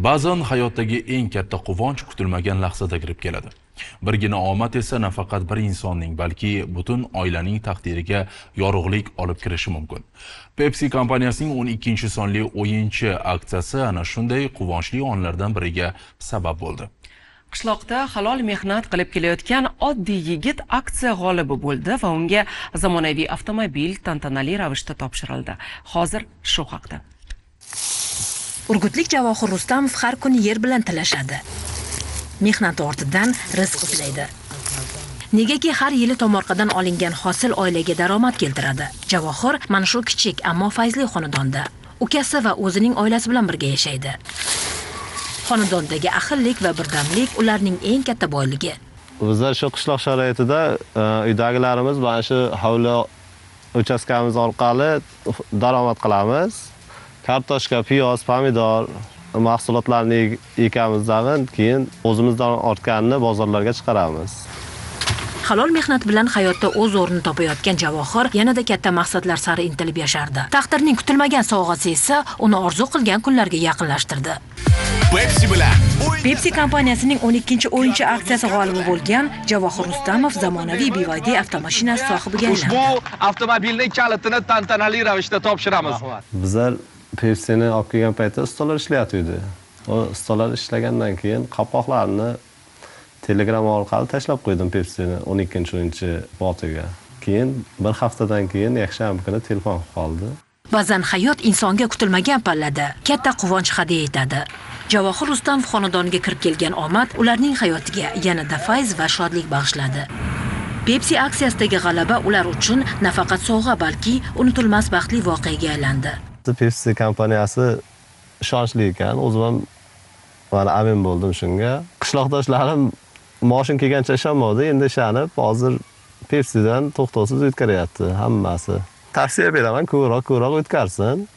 Ba'zan hayotdagi eng katta quvonch kutilmagan lahzada kirib keladi. Birgina omad esa nafaqat bir insonning, balki butun oilaning taqdiriga yorug'lik olib kirishi mumkin. Pepsi kompaniyasining 12-sonli o'yinchi aksiyasi ana shunday quvonchli onlardan biriga sabab bo'ldi. Qishloqda halol mehnat qilib kelayotgan oddiy yigit aksiya g'olibi bo'ldi va unga zamonaviy avtomobil tantanali ravishda topshirildi. Hozir shu haqda. Urgutlik Javohir Rustamov har kuni yer bilan talashadi. Mehnati ortidan rizq izlaydi. Negaki har yili tomorqadan olingan hosil oilaga daromad keltiradi. Javohir mana shu kichik, ammo fayzli xonadonda ukasi va o'zining oilasi bilan birga yashaydi. Xonadondagi ahillik va birdamlik ularning eng katta boyligi. Bizlar shu qishloq sharoitida uydagilarimiz mana shu hovli uchastkamiz orqali daromad qilamiz. Kartoshka, piyoz, pomidor mahsulotlarni ekamiz, keyin o'zimizdan ortganini bozorlarga chiqaramiz. Halol mehnat bilan hayotda o'z o'rnini topayotgan Javohir yanada katta maqsadlar sari intilib yashardi. Taqdirning kutilmagan sovg'asi esa uni orzu qilgan kunlarga yaqinlashtirdi. Pepsi bilan Pepsi kompaniyasining 12-o'yinchi aksiyasi g'olibi bo'lgan Javohir Rustamov zamonaviy BYD avtomashinasi sohibiga aylandi. Ushbu avtomobilning kalitini tantanali ravishda topshiramiz. Bizlar Pepsi'ni olib kelgan paytda ustalar ishlayotdi. O ustalar ishlagandan keyin qopqoqlarni Telegram orqali tashlab qo'ydim Pepsi'ni 12-o'yinchi botiga. Keyin bir haftadan keyin yakshanba kuni telefon qoldi. Ba'zan hayot insonga kutilmagan pallada katta quvonch hadya etadi. Javohir Rustamov xonadoniga kirib kelgan omad ularning hayotiga yanada fayz va shodlik bag'ishladi. Pepsi aksiyasidagi g'alaba ular uchun nafaqat sovg'a, balki unutilmas baxtli voqeaga aylandi. Pepsi kompaniyasi ishonchli ekan, o'zim ham mana amin bo'ldim shunga. Qishloqdoshlarim moshin kelgancha ishonmadi, endi ishonib, hozir Pepsidan to'xtovsiz o'tkaryapti hammasi. Tavsiya beraman, ko'proq o'tkarsin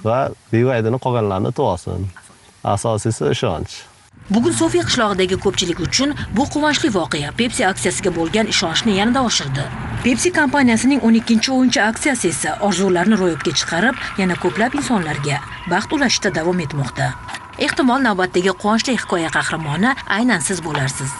va BYDni qolganlarni to'lasin. Asosiysi ishonch. Bugun Sofiya qishlog'idagi ko'pchilik uchun bu quvonchli voqea Pepsi aksiyasiga bo'lgan ishonchni yanada oshirdi. Pepsi kompaniyasining 12-o'yinchi aksiyasi esa orzularni ro'yobga chiqarib, yana ko'plab insonlarga baxt ulashishda davom etmoqda. Ehtimol navbatdagi quvonchli hikoya qahramoni aynan siz bo'larsiz.